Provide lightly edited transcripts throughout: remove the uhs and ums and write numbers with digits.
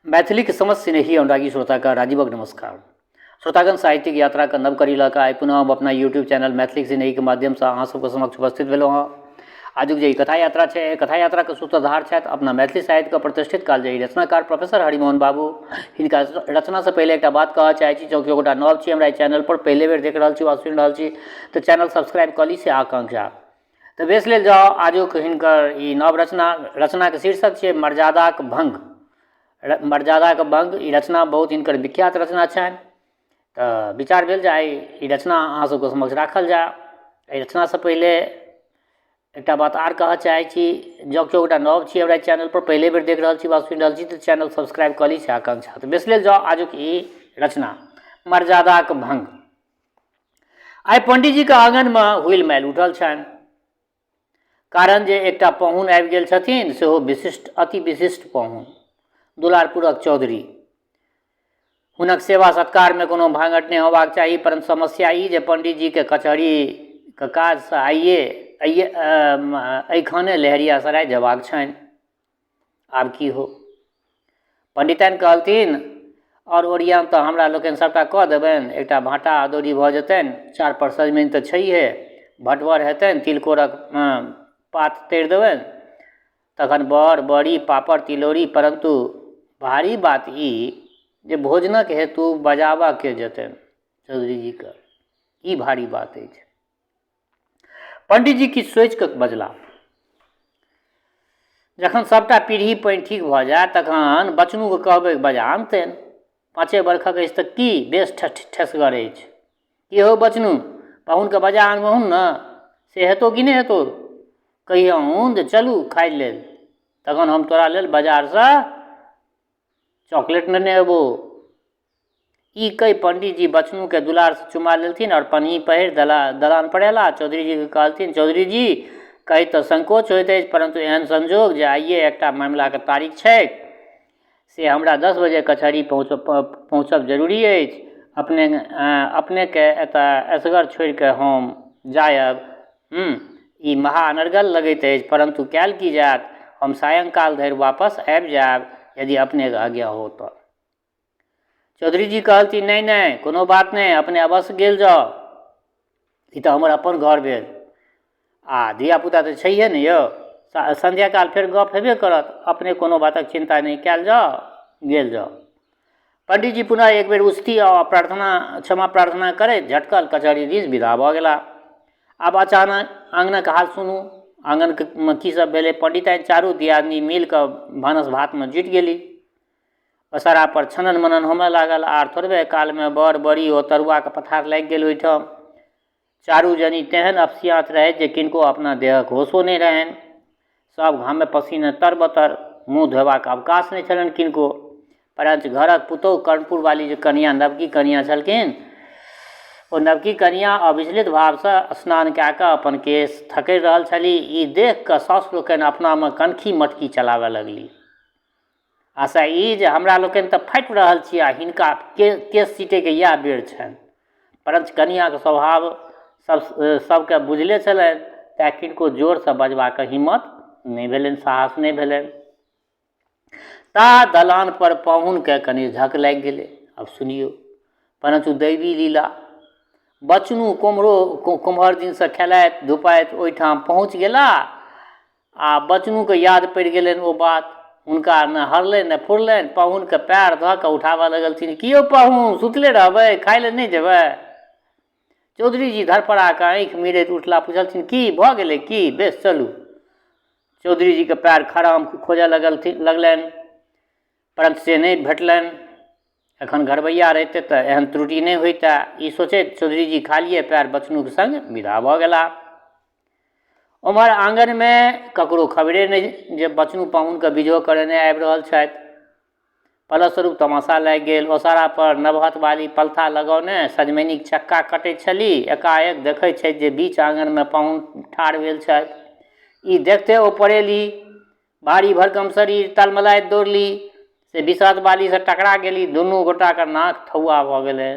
मैथिलीक समस्त स्नेही अनुरागी श्रोताके राजीवक नमस्कार। श्रोतागण, साहित्यिक यात्राके नव कड़ी लऽ कऽ आइ पुनः हम अपना यूट्यूब चैनल मैथिलीक स्नेहीके माध्यमसँ अहाँ सबके समक्ष उपस्थित भेलहुँ हँ। आजुक जे ई कथा यात्रा छै, एहि कथा यात्राके सूत्रधार छथि अपना मैथिली साहित्यके प्रतिष्ठित कालजयी रचनाकार प्रोफेसर हरिमोहन बाबू। हिनका रचनासँ पहिले एकटा बात कहऽ चाहै छी, जँ केओ गोटा नव छी हमरा एहि चैनलपर पहिले बेर देख रहल छी वा सुनि रहल छी तऽ चैनल सब्सक्राइब कऽ ली, से आकांक्षा। तऽ बेस लेल जाउ आजुक हिनकर ई नव रचना। रचनाके शीर्षक छियै मर्यादाक भङ्ग। मर्यादाक भङ्ग ई रचना बहुत हिनकर विख्यात रचना छनि। तऽ विचार भेल जे आइ ई रचना अहाँ सबके समक्ष राखल जाय। एहि रचनासँ पहिले एकटा बात आर कहऽ चाहै छी, जँ केओ गोटा नव छी हमरा चैनलपर पहिले बेर देख रहल छी वा सुनि रहल छी तऽ चैनल सब्सक्राइब कऽ ली, से आकांक्षा। तऽ बेस लेल जाउ आजुक ई रचना मर्यादाक भङ्ग। आइ पंडीजीके आङनमे हुलि मालि उठल छनि, कारण जे एकटा पाहुन आबि गेल छथिन, सेहो विशिष्ट, अति विशिष्ट पाहुन, दुलारपुरक चौधरी। हुनक सेवा सत्कारमे कोनो भाँगठ नहि होयबाक चाही, परन्तु समस्या ई जे पंडीजीके कचहरीके काजसँ आइए आइए एहिखने लहेरियासराय जयबाक छनि। आब की हो? पण्डिताइन कहलथिन, आओर ओरियान तऽ हमरा लोकनि सभटा कऽ देबनि, एकटा भाँटा अदौरी भऽ जेतनि, चार पर सजमनि तऽ छैहे, भटवर हेतनि, तिलकोरक पात तरि देबनि, तखन बड़ बड़ी पापड़ तिलौरी। परन्तु भारी बात ई जे भोजनक हेतु बजाबऽ के जेतनि चौधरीजीके, ई भारी बात अछि। पंडीजी किछु सोचि कऽ बजला, जखन सभटा पीढ़ी पानि ठीक भऽ जायत तखन बचनूके कहबै बजा अनतनि। 5 बरखक अछि तऽ की, बेस ठेसगर अछि। की हौ बचनू, पाहुनके बजा अनबहुन ने? से हेतौ कि नहि हेतौ? कहियहुन जे चलू खाइ लेल, तखन हम तोरा लेल बाजारसँ चॉकलेट नेने अयबौ। ई कहि पंडीजी बचनूके दुलारसँ चुमा लेलथिन आओर पनही पहिर दलान पर अयलाह। चौधरीजीके कहलथिन, चौधरीजी, कहैत तऽ संकोच होइत अछि, परन्तु एहन संजोग जे आइए एकटा मामिलाके तारीख छैक, से हमरा 10 बजे कचहरी पहुँचब जरूरी अछि। अपने अपनेके एतऽ एसगर छोड़िकऽ हम जायब, ई महा अनर्गल लगैत अछि, परन्तु कयल की जायत? हम सायंकाल धरि वापस आबि जायब, यदि अपनेके आज्ञा हो तऽ। चौधरीजी कहलथिन, नहि नहि, कोनो बात नहि, अपने अवश्य गेल जाउ, ई तऽ हमर अपन घर भेल आ धियापुता तऽ छैहे ने यौ, संध्या काल फेर गप हेबे करत, अपने कोनो बातक चिन्ता नहि कयल जाउ, गेल जाउ। पंडीजी पुनः एक बेर उचती आ प्रार्थना क्षमा प्रार्थना करैत झटकल कचहरी दिस विदा भऽ गेला। आब अचानक आङ्गनक हाल सुनू। आङ्गनमे की सब भेलै। पंडिताइन चारू दियादनी मिल कऽ भानस भातमे जुटि गेली। पसारापर छनन मनन होमय लागल आर थोड़बे कालमे बड़ बड़ी ओ तरुआके पथार लागि गेल ओहिठाम। चारू जनी तेहन अपसियाँत रहथि जे किनको अपना देहक होशो नहि रहनि। सभ घामे पसीने तर-बतर, मुँह धोबाक अवकाश नहि छलनि किनको। परञ्च घरक पुतोहु कर्णपुरवाली जे कनियाँ, नवकी कनियाँ छलखिन, ओ नवकी कनियाँ अविचलित भावसँ स्नान कए कऽ अपन केश थकरि रहल छली। ई देखि कऽ सासु लोकनि अपनामे कनखी मटकी चलाबय लगली। आशा ई जे हमरा लोकनि तऽ फाटि रहल छी आ हिनका केश सीटैके इएह बेर छनि। परञ्च कनिआँके स्वभाव सब सबके बुझले छलनि, तेँ किनको जोरसँ बजबाक हिम्मत नहि भेलनि, साहस नहि भेलनि। ता दलानपर पाहुनके कनि झक लागि गेलै। आब सुनियौ, परञ्च दैवी लीला, बचनू कोम्हरो कोम्हर दिनसँ खेलाइत धुपाइत ओहिठाम पहुँच गेला आ बचनूके याद पड़ि गेलनि ओ बात। हुनका ने हरलनि ने फुरलनि, पाहुनके पएर धऽ कऽ उठाबऽ लगलथिन, की यौ पाहुन, सुतले रहबै, खाइ लए नहि जेबै? चौधरीजी धड़फड़ा कऽ आँखि मिरैत उठला, पुछलथिन, की भऽ गेलै की? बेस चलू। चौधरीजीके पएर खराम खोजऽ लगलथिन लगलनि, परन्तु से नहि भेटलनि। एखन घरबैआ रहितै तऽ एहन त्रुटि नहि होइतए। ई सोचैत चौधरीजी खालिए पएर बचनूके सङ्ग विदा भऽ गेलाह। ओम्हर आङनमे ककरो खबरे नहि जे बचनू पाहुनके बिजोह करेने आबि रहल छथि। फलस्वरूप तमाशा लागि गेल। ओसारापर नवहथवाली पलथा लगौने सजमनिक चक्का कटैत छली। एकाएक देखैत छथि जे बीच आङनमे पाहुन ठाढ़ भेल छथि। ई देखिते ओ पड़ेली, भारी भरकम शरीर, तलमलाइत दौड़ली, से बिसहतबालीसँ टकरा गेली। दुनू गोटाके नाक थौआ भऽ गेलै।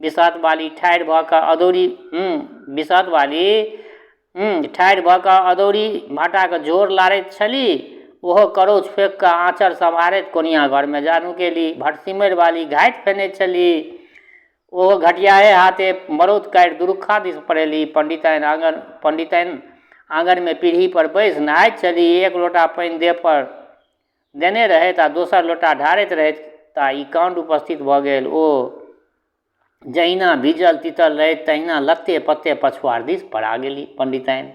बिसहतबाली ठाढ़ि भऽ कऽ अदौरी बिसहतबाली ठाढ़ि भऽ कऽ अदौरी भाँटाके झोर लारैत छली। ओहो करौछ फेकि कऽ आँचर सम्हारैत कोनिया घरमे जा नुकेली। भटसिमरि वाली घाटि फेनैत छली। ओहो घटियाहे हाथे मरौत काटि दुरुक्खा दिस पड़ेली। पंडिताइन आँगनमे पीढ़ी पर बैसि नहाइत छली। एक लोटा पानि देह पर देने रहथि आ दोसर लोटा ढारैत रहथि ता ई काण्ड उपस्थित भऽ गेल। ओ जहिना भीजल तीतल रहथि तहिना लत्ते पत्ते पछुआड़ दिस पड़ा गेली पंडिताइन।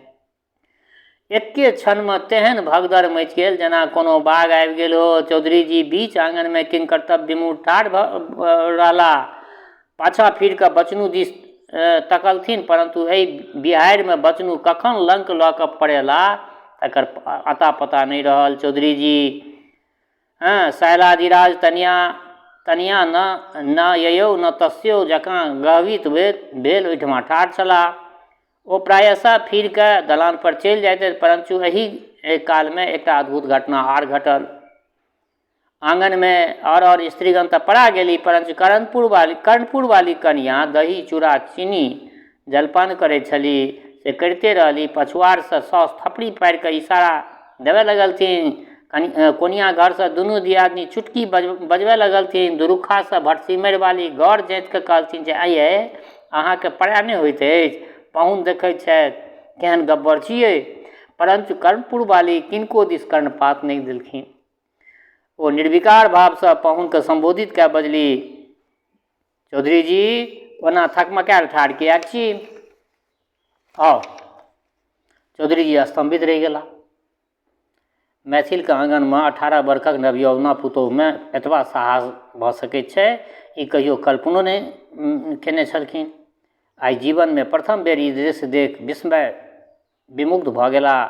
एक्के क्षणमे तेहन भगदड़ मचि गेल जेना कोनो बाघ आबि गेल हो। चौधरीजी बीच आङनमे किंकर्तव्यविमूढ़ ठाढ़ भऽ रहलाह। पाछाँ फिरि कऽ बचनू दिस तकलथिन, परन्तु एहि बिहाड़िमे बचनू कखन लंक लऽ कऽ पड़ेलाह तकर अता-पता नहि रहल। चौधरीजी हँ, शैलाधिराज तनिया तनिया न न ययौ न तस्यौ जकाँ गहवित भेल ओहिठमा ठाढ़ छलाह। ओ प्रायशः फिरि कऽ दलान पर चलि जाइत परन्तु एहि कालमे एकटा अद्भुत घटना आर घटल। आङनमे आओर आओर स्त्रीगण तऽ पड़ा गेली, परन्तु कर्णपुरवाली कनियाँ दही चूड़ा चीनी जलपान करैत छली से करिते रहली। पछुआड़सँ साउस थपड़ी पाड़ि कऽ इशारा देबय लगलथिन। कोनिया घरसँ दुनू दियादनी चुटकी बजबय लगलथिन। दुरुक्खासँ भटसिमरिवाली गड़ जाँति कऽ कहलथिन जे आँय यै, अहाँके पराया नहि होइत अछि? पाहुन देखैत छथि, केहन गब्बर छियै? परन्तु कर्णपुरवाली किनको दिस कर्णपात नहि देलखिन। ओ निर्विकार भावसँ पाहुनकेँ सम्बोधित कए बजली, चौधरीजी, ओना थकमकायल ठाढ़ किएक छी? आउ। चौधरीजी स्तम्भित रहि गेलाह। मैथिलके आँगनमे 18 बरखक नवयौवना पुतोहुमे एतबा साहस भऽ सकैत छै, ई कहियो कल्पनो नहि केने छलखिन। आइ जीवनमे प्रथम बेर ई दृश्य देखि विस्मय विमुग्ध भऽ गेलाह।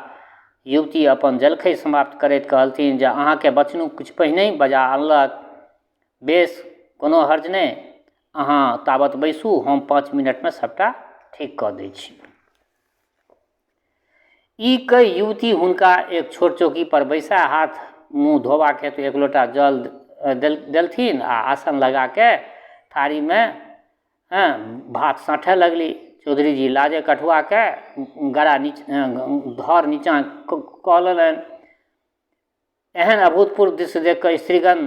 युवती अपन जलखै समाप्त करैत कहलथिन जे अहाँके बचनू किछु पहिनहि बजा अनलक। बेस, कोनो हर्ज नहि। अहाँ ताबत बैसू, हम 5 मिनटमे सबटा ठीक कऽ दै छी। ई कहि युवती हुनका एक छोट चौकी पर बैसा हाथ मुँह धोबाक हेतु एक लोटा जल देलथिन आ आसन लगा के थारीमे भात साँठय लगली। चौधरीजी लाजे कठुआ के गरा धर नीचाँ कऽ लेलनि। एहन अभूतपूर्व दृश्य देख कऽ स्त्रीगण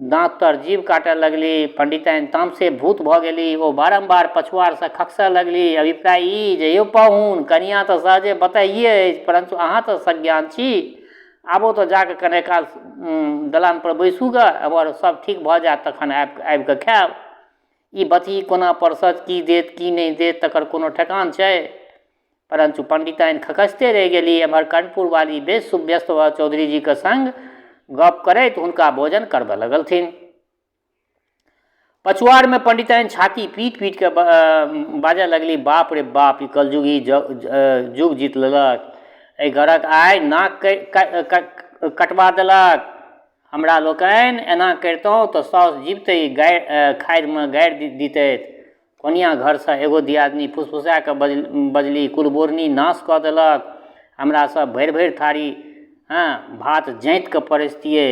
दाँत तर जीभ काटय लगली। पंडिताइन तामसे भूत भऽ गेली। ओ बारम्बार पछुआड़सँ खखसय लगली। अभिप्राय ई जे यौ पाहुन, कनियाँ तऽ सहजे बतहिये अछि, परन्तु अहाँ तऽ सज्ञान छी। आबो तऽ जा कऽ कने काल दलान पर बैसू गऽ, एम्हर सब ठीक भऽ जायत तखन आबि कऽ खायब। ई बतही कोना परसत, की देत, की नहि देत, तकर कोनो ठेकान छै? परन्तु पंडिताइन खखसिते रहि गेली। एम्हर कर्णपुरवाली बेस सुव्यस्त भऽ चौधरीजीक संग गप करैत हुनका भोजन करबऽ लगलथिन। पछुआड़मे पंडिताइन छाती पीट पीट कऽ बाजऽ लगली, बाप रे बाप, ई कलयुगी जुग जीत लेलक। एहि घरक आइ नाक कटबा देलक। हमरा लोकनि एना करितहुँ तऽ साउस जीविते गारि खाधिमे गाड़ि दितथि। कोनिया घरसँ एगो दियादनी फुसफुसा कऽ बजली, कुलबोरनी नाश कऽ देलक। हमरा सब भरि भरि थारी भात जाँति कऽ परसितियै।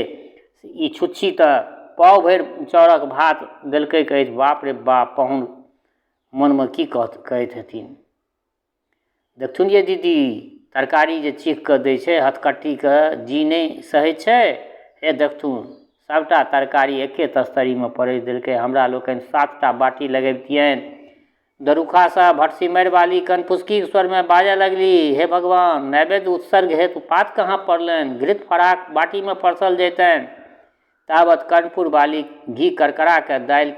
ई छुच्छी तऽ पाव भरि चाउरक भात देलकै अछि। बाप रे बाप, पाहुन मनमे की कहैत हेथिन। देखथुन यै दीदी, तरकारी जे चीख कऽ दै छै, हथकट्टीके जी नहि सहै छै। हे देखथुन, सभटा तरकारी एके तस्तरीमे परसि देलकै। हमरा लोकनि 7टा बाटी लगबितियनि। दरुखासँ भटसिमरिवाली कनफुसकीक स्वरमे बाजऽ लगली, हे भगवान, नैवेद्य उत्सर्ग हेतु पात कहाँ पड़लनि? घृत फराक बाटीमे परसल जैतनि। तावत कर्णपुरवाली घी करकरा कऽ दालि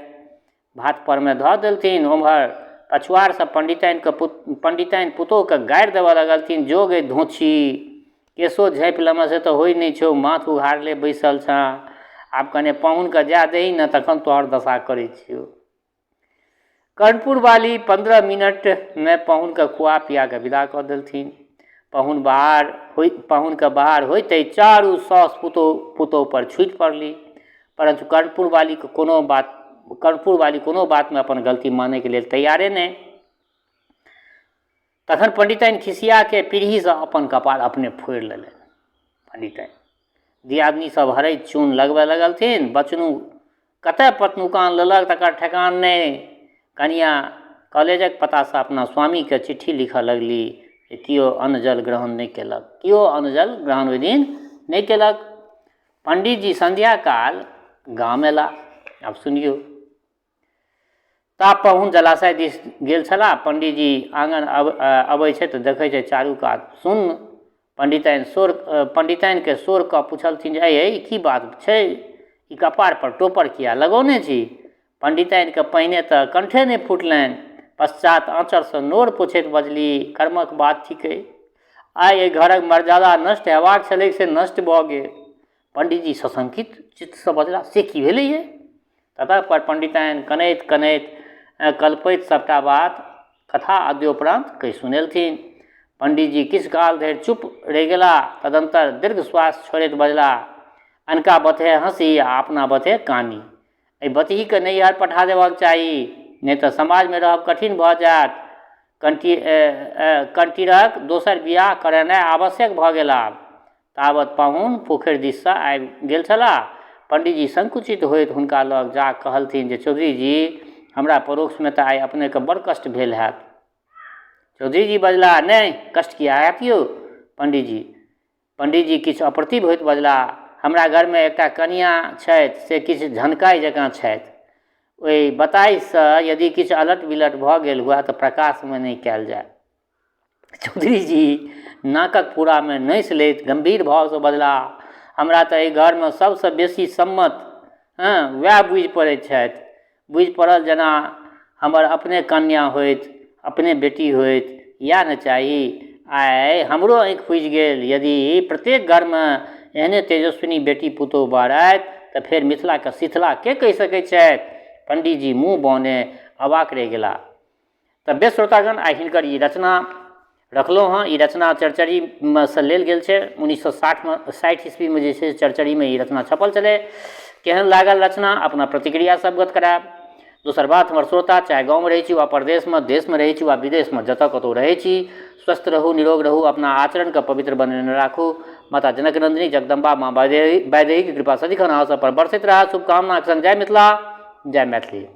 भात परमे धऽ देलथिन। ओम्हर पछुआड़सँ पंडिताइन पुतोहुके गारि देबऽ लगलथिन, जो गै धोछी, केशो झाँपि लेमे से तऽ होइ नहि छौ, माथ उघारले बैसल छँ, आब कने पाहुनके जाय दही ने तखन तोहर दशा करै छियौ। कर्णपुरवाली 15 मिनटमे पाहुनके खुआ पिया कऽ विदा कऽ देलथिन। पाहुनके बाहर होइते चारू साउस पुतोहु पर छूटि पड़ली। परन्तु कर्णपुरवाली कोनो बातमे अपन गलती मानैके लेल तैयारे नहि। तखन पंडिताइन खिसियाके पीढ़ीसँ अपन कपार अपने फोड़ि लेलनि। पंडिताइन दियादनी सब हरदि चून लगबऽ लगलथिन। बचनू कतऽ पतनुकान लेलक तकर ठेकान नहि। कनिया कॉलेजक पतासँ अपना स्वामीके चिट्ठी लिखऽ लगली जे केओ अन्न जल ग्रहण नहि केलक, केओ अन्न जल ग्रहण ओहि दिन नहि केलक। पंडीजी संध्या काल गाम एला। आब सुनियौ। ता पाहुन जलाशय दिस गेल छलाह। पंडीजी आङन अबै छथि तऽ देखै छथि चारू कात सुन्न। पंडिताइन शोर पंडिताइनके शोर कऽ पुछलथिन जे अइ ई की बात छै? ई कपार पर टोपर किया लगौने छी? पंडिताइनके पहिने तऽ कंठे नहि फुटलनि। पश्चात आँचरसँ नोर पोछैत बजली, कर्मक बात थिकै। आइ एहि घरक मर्यादा नष्ट हेबाक छलैक से नष्ट भऽ गेल। पंडीजी सशंकित चित्तसँ बजला, से की भेलै यै? ततः पर पंडिताइन कनैत कनैत कलपैत सभटा बात कथा आद्योपरान्त कहि सुनेलथिन। पंडीजी किछु काल धरि चुप रहि गेलाह। तदन्तर दीर्घ श्वास छोड़ैत बजलाह, अनका बतहे हँसी आ अपना बतहे कानी। एहि बतहीके नैहर पठा देबाक चाही, नहि तऽ समाजमे रहब कठिन भऽ जायत। कंटी कंटीरक दोसर बियाह करेनाइ आवश्यक भऽ गेल आब। तावत पाहुन पोखरि दिससँ आबि गेल छलाह। पंडीजी संकुचित होइत हुनका लग जा कहलथिन जे चौधरीजी, हमरा परोक्षमे तऽ आइ अपनेकेँ बड़ कष्ट भेल हैत। चौधरीजी बजलाह, नहि, कष्ट किएक हैत यौ पंडीजी? पंडीजी किछु अप्रतिभ होइत बजलाह, हमरा घरमे एकटा कनियाँ छथि से किछु झनकाइ जकाँ छथि। ओहि बताहिसँ यदि किछु अलट-बिलट भऽ गेल हुअए तऽ प्रकाशमे नहि कयल जाय। चौधरीजी नाकक पूरामे नसि लैत गम्भीर भावसँ बजलाह, हमरा तऽ एहि घरमे सभसँ बेसी सम्मत हँ वएह बुझि पड़ैत छथि। बुझि पड़ल जेना हमर अपने कन्या होथि, अपने बेटी होथि। इएह ने चाही। आइ हमरो आँखि फूजि गेल। यदि प्रत्येक घरमे एहने तेजस्विनी बेटी पुतोहु बहराइत तऽ फेर मिथिलाके शिथिला के कहि सकैत छथि? पंडीजी मुँह बौने अवाक रहि गेलाह। तऽ बेस श्रोतागण, आइ हिनकर ई रचना रखलहुँ हँ। ई रचना चरचरीमे सँ लेल गेल छै। 1960मे, 60 ईस्वीमे जे छै चरचरीमे ई रचना छपल छलै। केहन लागल रचना, अपना प्रतिक्रिया सँ अवगत करायब। दोसर बात, हमर श्रोता चाहे गाँवमे रहै छी वा परदेशमे, देशमे रहै छी वा विदेशमे, जतऽ कतहु रहै छी, स्वस्थ रहू, निरोग रहू, अपना आचरणके पवित्र बनेने राखू। माता जनक नन्दिनी जगदम्बा माँ वैदेहीके कृपा सदिखन अहाँ सब पर बरसैत रहए। शुभकामनाके संग जय मिथिला, जय मैथिली।